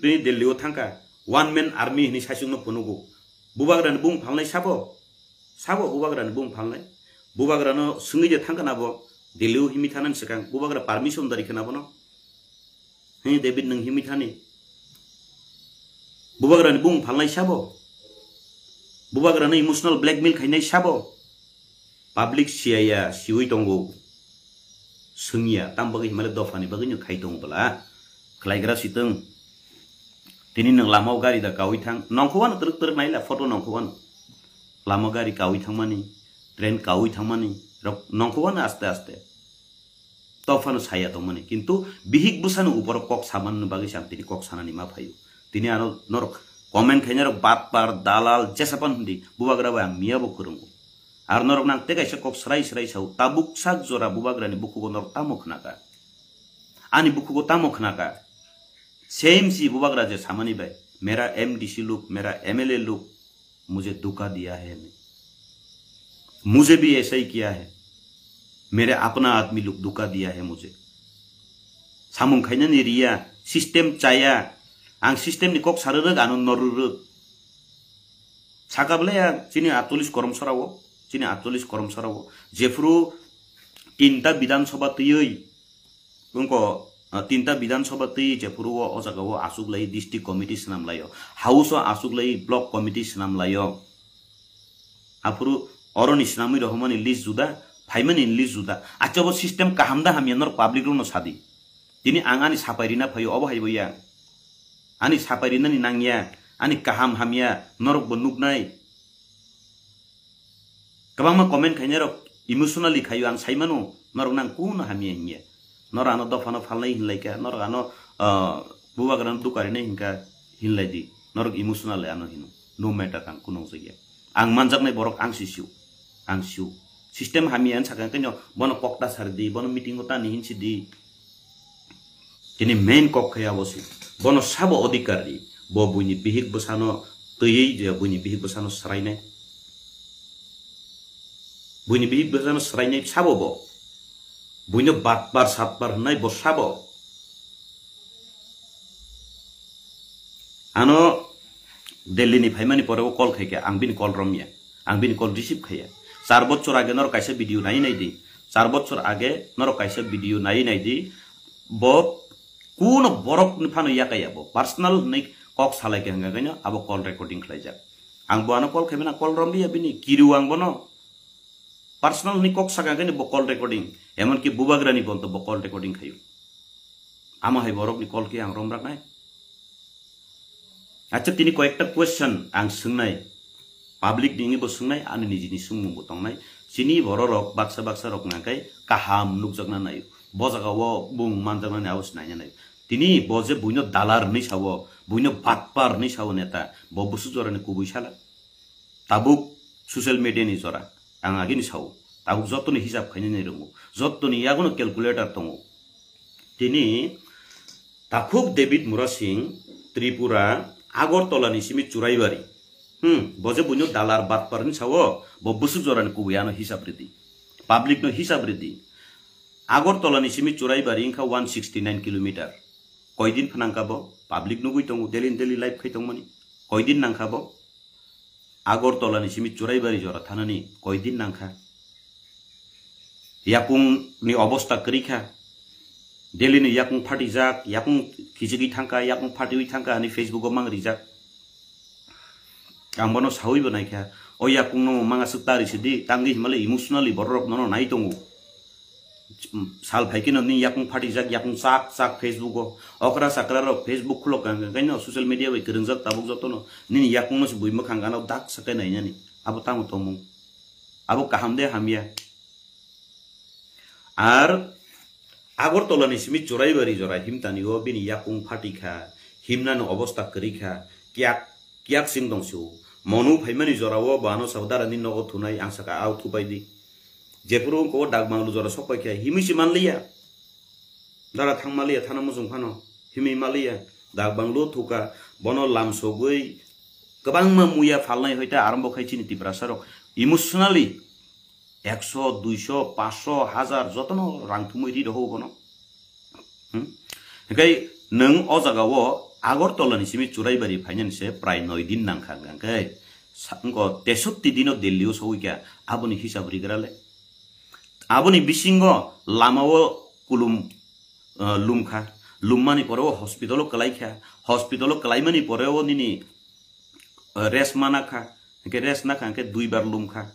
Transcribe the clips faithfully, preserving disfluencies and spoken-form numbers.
Tini Delhi o thangkha, one man army hini saichung no phunugo. Bubagra ni bung phalnai sabo? Sabo bubagra ni bung phalnai? Bubagra no swngwi je thangkha na bo, Delhi o himi thanani swkang bubagra permission dari khana bono? He David, nwng himi thani? Bubagra ni bung phalnai sabo? Bubagra no emotional blackmail khainai sabo? Public siyaya, siwi tongo. Swngya, tam bagwi himale dopha ni bagwi no khai tongo bwla. Khlaigra sitwng. Tini nwng lama o gari da kawi thang. Nongkhowano twrwk twrwk naila photo nongkhowano. Lama gari kawi thangmani, train kawi thangmani. Rok nongkhowano aste aste. Tophano saya tongmani. Kintu bihik bwsano uporo kok samanani bagwi se ang tini kok sanani ma phaio. Tini ano norok comment khainai rok batpar, dalal, jesapan hindi. Bubagra bai ang miya bo kwrwngo. Ar norok nang tei kaisa kok srai srai sao, tabuk sak jora bubagrani bukhugo norok tamo khnaka? Ani bukhugo tamo khnaka? Same si bubagra je samani bai, "Mera M D C log, mera M L A log, mujhe dhuka diya hai ne. Mujhe bhi aisa hi kiya hai. Mere apna admi log dhuka diya hai mujhe." Samung khainani riya, system chaya, ang system ni kok sarwrwk, ano norwrwk. Saka bwle ya, chini atchollish korom sora o, chini atchollish korom sora o, jephuru tinta Bidhan Sabha twiwi, wngko, ah, tinta Bidhan Sabha twi jephuru o, o jaga o aswk lai district committee swnam lai o, house o aswk lai block committee swnam lai o. Aphuru oroni swnamwi rohormani list juda, phaimani list juda. Acha bo system kaham da hamya norok public rokno sadi. Tini ang ani sapai rina phaio, obo hai bo ya. Ani sapai rinani nangya, ani kaham hamya, norok bo nuknai. Kwbangma comment khainai rok emotionally khaio, ang saimano, norok nang kuno hamya hinya. Norok ano dophano phalnai hinlai kha, norok ano, ah, bubagrano dukarinai hinkha hinlai di. Norok emotionally ano hino. No matter ang kuno jakya. Ang manjaknai borok ang si sio. Ang sio. System hamya ang sakha khe no, bono kokta sar di, bono meeting o tani hinsi di. Tini main kok khe abo se. Bono sabo odhikar di. Bo buini bihik bwsano twiwi je buini bihik bwsano swrainai. Buini bihik bwsano swrainai sabo bo. Buino batpar satpar hwnai bo sabo. Ano Delhi ni phaimani pore o call khaikha, ang bini call romya. Ang bini call receive khaiya. Char bochor age norok kaisa video nai nai di. Char bochor age norok kaisa video nai nai di. Bo kuno borok ni phano yakaya bo. Personal hwnwi kok salai khe hwnga kaino abo call recording khlaijak. Ang bo ano call khaimana call romliya bini. Kiru ang bono. Personal hwnwi kok saka kaino bo call recording. Emonki bubagrani bonto bo call recording khaio. Amo hai borokni call khe ang romraknai. Acha tini koyekta question ang swngnai. Public ni bo swngnai, ani nijini swngmung bo tongnai. Chini bororok baksa baksa rok nangkai kaham nukjakna naio. Bo jaga o bung manjaknani abo se naina naio. Tini bo je buino dalar hwnwi sao, buino batpar hwnwi sao neta, bo bwswk jorani kubui sala. Tabuk social media ni jora, ang agini sao, tabuk jotoni hisab khainani rongo, jotoni yagono calculator tongo. Tini takhuk David Murasing, Tripura, Agartala ni simi Churaibari. Hmm, bo je buino dalar batpar ni sao, bo bwswk jorani kubui ano hisab ridi. Public no hisab ridi. Agartala ni simi Churaibari wngkha one sixty nine kilometer. Koidin phnangkha bo, public nugui tongo, daily daily live khai tongmani. Koidin nangkha bo? Agartala ni simi Churaibari jora thanani koidin nangkha. Yakung ni obosta kwrwi kha. Delhi ni yakung phatijak, yakung khichigwi thangkha, yakung phatiwi thangkha, ani Facebook o mang rijak. Ang bono sawi bo naikha. O yakung no manga swk tari sidi, tangwi himale emotionally bororok nono nai tongo. Sal phai kheno nini yakung phatijak, yakung chak chak Facebook o. Okra chakra rok Facebook khulok kang kang kaino social media bai kwrwngjak tabuk jotono. Nini yakung no se bui mwkhang gana dak sakai nainani. Abo tamo tongmung. Abo kaham de hamya. Ar Agartala ni simi Churaibari jora himtani o bini yakung phatikha, himnani obosta kwrwikha, kiyak kiyak sing tong sio. Monu phaimani jora o bo ano sabo dara ni nogo thunai ang saka ao thupai di. Jephuru wngkha o dak banglu jora sokpai khe himwi se manliya. Dara thang maliya thana muchung phano himwi maliya. Dak banglu thuka bono lam sogwi kwbangma muya phalnai hoite arombo khai chini Tiprasa rok emotionally ekso, duiso, paanso, hajar jotono rang thumwi ri rohor bono. Hmm? Hinkhe nwng o jaga o Agartala ni simi Churaibari phainani se prai noi din nangkha, hwnkhe sa-, wngkha tesotti dino Delhi o sogwi kha, aboni hisab rigra le. Aboni bisingo lama o kulum, ah, lumkha, lummani pore o hospital o kwlai kha, hospital o kwlaimani pore o nini, ah, rest mana kha, hwnkhe rest nakha hwnkhe duibar lumkha.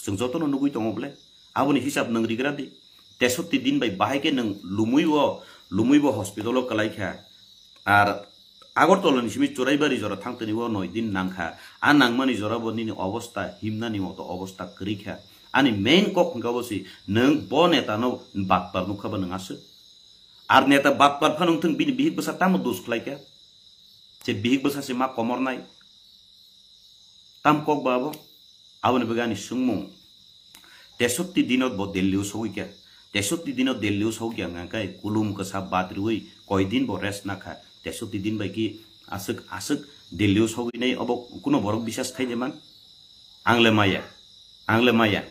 Chwng jotono nugwi tongo bole, aboni hisab nwng rigra di. Tesotti din bai bahai khe nwng lumwi o, lumwi bo hospital o kwlai kha. Ar Agartala ni simi Churaibari jora thangtoni o noi din nangkha. A nangmani jora bo nini obosta himnani moto obosta kwrwi kha. Ani main kok hwnkha bo si nwng bo neta no batpar nukha ba nwng aswk. Ar neta batpar phano wngthung bini bihik bwsa tamo dos khlai kha. Je bihik bwsa se ma komor nai. Tam kok ba abo? Aboni bagwi ani swngmung. Tesotti dinot bo Delhi o sogwi kha. Tesotti dinot Delhi o sogwi kha hwnkha khe kulum kwsa bat riwi koi din bo rest nakha. Tesotti din bai ki aswk aswk Delhi o sogwi nai obo kuno borok bisas khai de man? Ang le maya. Ang le maya.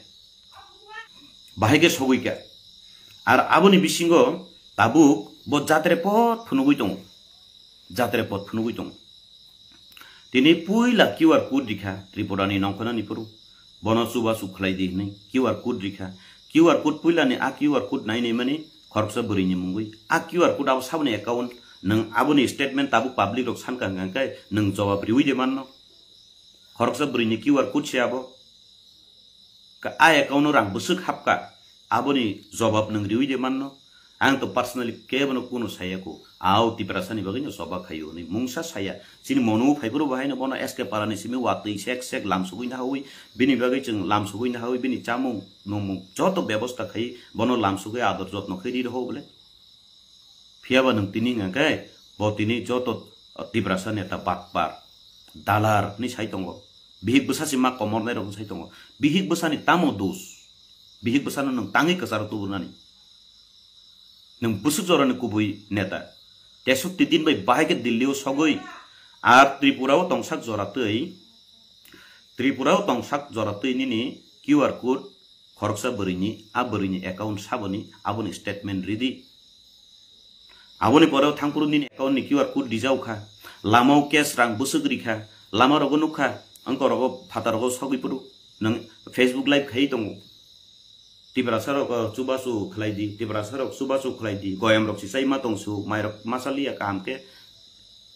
Bahai khe sogwi kha. Ar aboni bisingo tabuk bo jatre pot phunugwi tongo. Jatre pot phunugwi tongo. Tini puila Q R code rikha Tripura ni nongkhornani phuru. Bono chubachu khlai di hwnwi Q R code rikha. Q R code puila ni a Q R code nai nai mani khoroksa bwrwi ni mungwi. A Q R code abo saboni account, nwng aboni statement tabuk public rok sankha hwnkha khe nwng jawab riwi de manno. Khoroksa bwrwi ni Q R code se abo. Ka a account o rang bwswk hapkha, aboni jobab nwng riwi de manno. Ang to personally kebono kuno saya ko. Ao Tiprasa ni bagwi no choba khaio hwnwi mungsa saya. Chini mono phaiphuru bo haino bono S K Para ni simi watwi sek sek lam sugwi nahawi. Bini bagwi chwng lam sugwi nahawi, bini chamung nungmung joto bebosta khai bono lam sugwi ador jotno khai ri rw bole. Phiya ba nwng tini hwnkha khe bo tini joto, uh, Tiprasa neta batpar, dalar hwnwi sai tongo. Bihik bwsa se ma komornai rok sai tongo. Bihik bwsani tamo dos? Bihik bwsano nwng tangwi kwcharo tubunani. Nwng bwswk jorani kubui neta. Tesotti din bai bahai khe Delhi o sogwi. Ar Tripura o tongsak jora twi, Tripura o tongsak jora twi nini Q R code khoroksa bwrwini, a bwrwini account saboni, aboni statement ridi. Aboni pore o thangphuru nini account ni Q R code rijao kha, lama o cash rang bwswk rikha, lama rogo nukha, wngkha rogo phataro sogwi phuru nwng Facebook live khai tongo. Tiprasa rok, uh, chubachu khlai di, Tiprasa rok chubachu khlai di, goyam rok si chai ma tong su, mai rok ma chaliya kaham khe.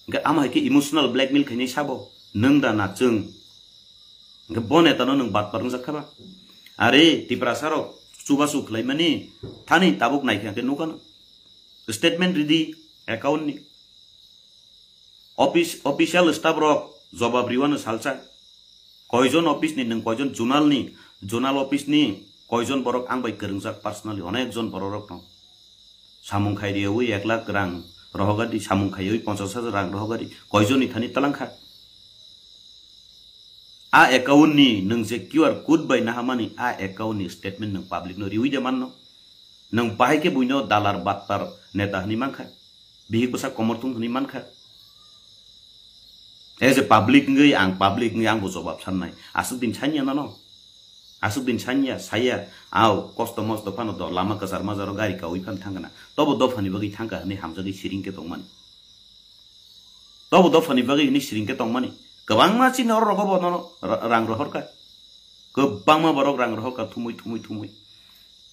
Hwnkhe ama hai khe emotional blackmail khainai sabo, nwng da na chwng. Hwnkhe bo neta no nwng batpar wngjak kha ba? Are Tiprasa rok chubachu khlai mani thani tabuk nai kha khe nukha no. Statement ridi account ni. Office, official staff rok jobab riwano salsa. Koijon office ni nwng koijon zonal ni, zonal office ni koijon borok ang bai kwrwngjak personally, onek jon borok rok no. Samung khai riyawi ek lakh rang rohogadi, samung khaiwi ponchas hajar rang rohogadi, koijon ni thani talangkha. A account ni nwng je Q R code bai nahamani a account ni statement nwng public no riwi de manno. Nwng bahai khe buino dalar battar neta hwnwi mankha, bihik bwsa komorthung hwnwi mankha. As a public wngwi ang public wngwi ang bo jobab sannai. Aswk din sanya nano. Aswk din sanya, saya, au, kosto mosto phano do, lama kwchar majaro gari kaui phan thangkha na. Tobo dophani bagwi thangkha hwnwi hamjagwi siring khe tongmani. Tobo dophani bagwi hwnwi siring khe tongmani. Kwbangma chini oro rogo bo nono ra-, rang rohorkha. Kwbangma borok rang rohorkha thumui, thumui, thumui.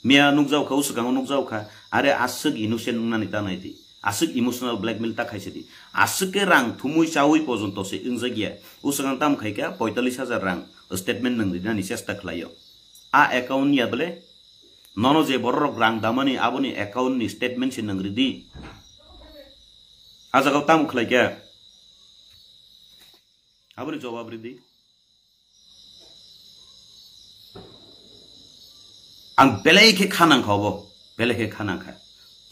Miya nukjao kha, uswkango nukjao kha, are aswk innocent wngnani ta nai di. Aswk emotional blackmail ta khaisa di. Aswk khe rang thumui chaui pojonto se wngjak ya. Uswkang tamo khai kha poitallis hajar rang statement nwng rinani chesta khlaio. A account ya bole? Nono je bororok rang damani aboni account ni statement se nwng ridi. A jaga o tamo khlai kha? Aboni jawab ridi. Ang belai khe kha nang kha obo, belai khe kha nang kha.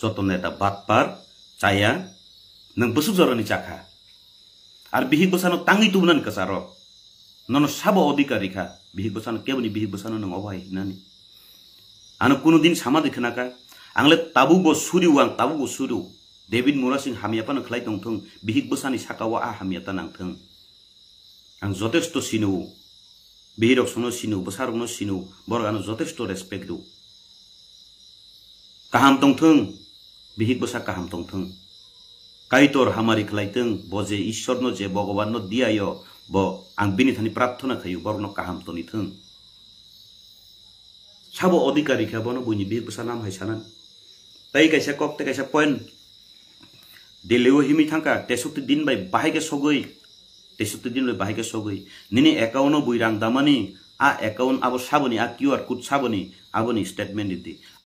Joto neta batpar, chaya, nwng bwswk jorani chakha. Ar bihik bwsano tangwi tubunani kwcharo. Nono sabo odhikar rikha, bihik bwsano, keboni bihik bwsano nwng obo hai hinani. Ano kuno din sama de khnakha, ang le tabuk bo suriu, ang tabuk bo suriu. David Murasing hamya phano khlai tongthung, bihik bwsani saka o a hamya ta nangthung. Ang jotesto sino, bihirok sono sino, bwsarokno sino, borok ano jotesto respect rw. Kaham tongthung, bihik bwsa kaham tongthung. Kaitor hamari khlai thung, bo je Ishwarno, je Bhagwanno diyayo, bo ang bini thani prarthana khayu, borokno kaham toni thung. Sabo odhikari khe bono buini bihik bwsa nam hai sanan. Tei kaisa kok, tei kaisa point. Delhi o himwi thangkha, tesukti din bai bahai khe sogwi, tesukti din bai bahai khe sogwi. Nini account o bui rang damani, a account abo saboni, a Q R code saboni, aboni statement di.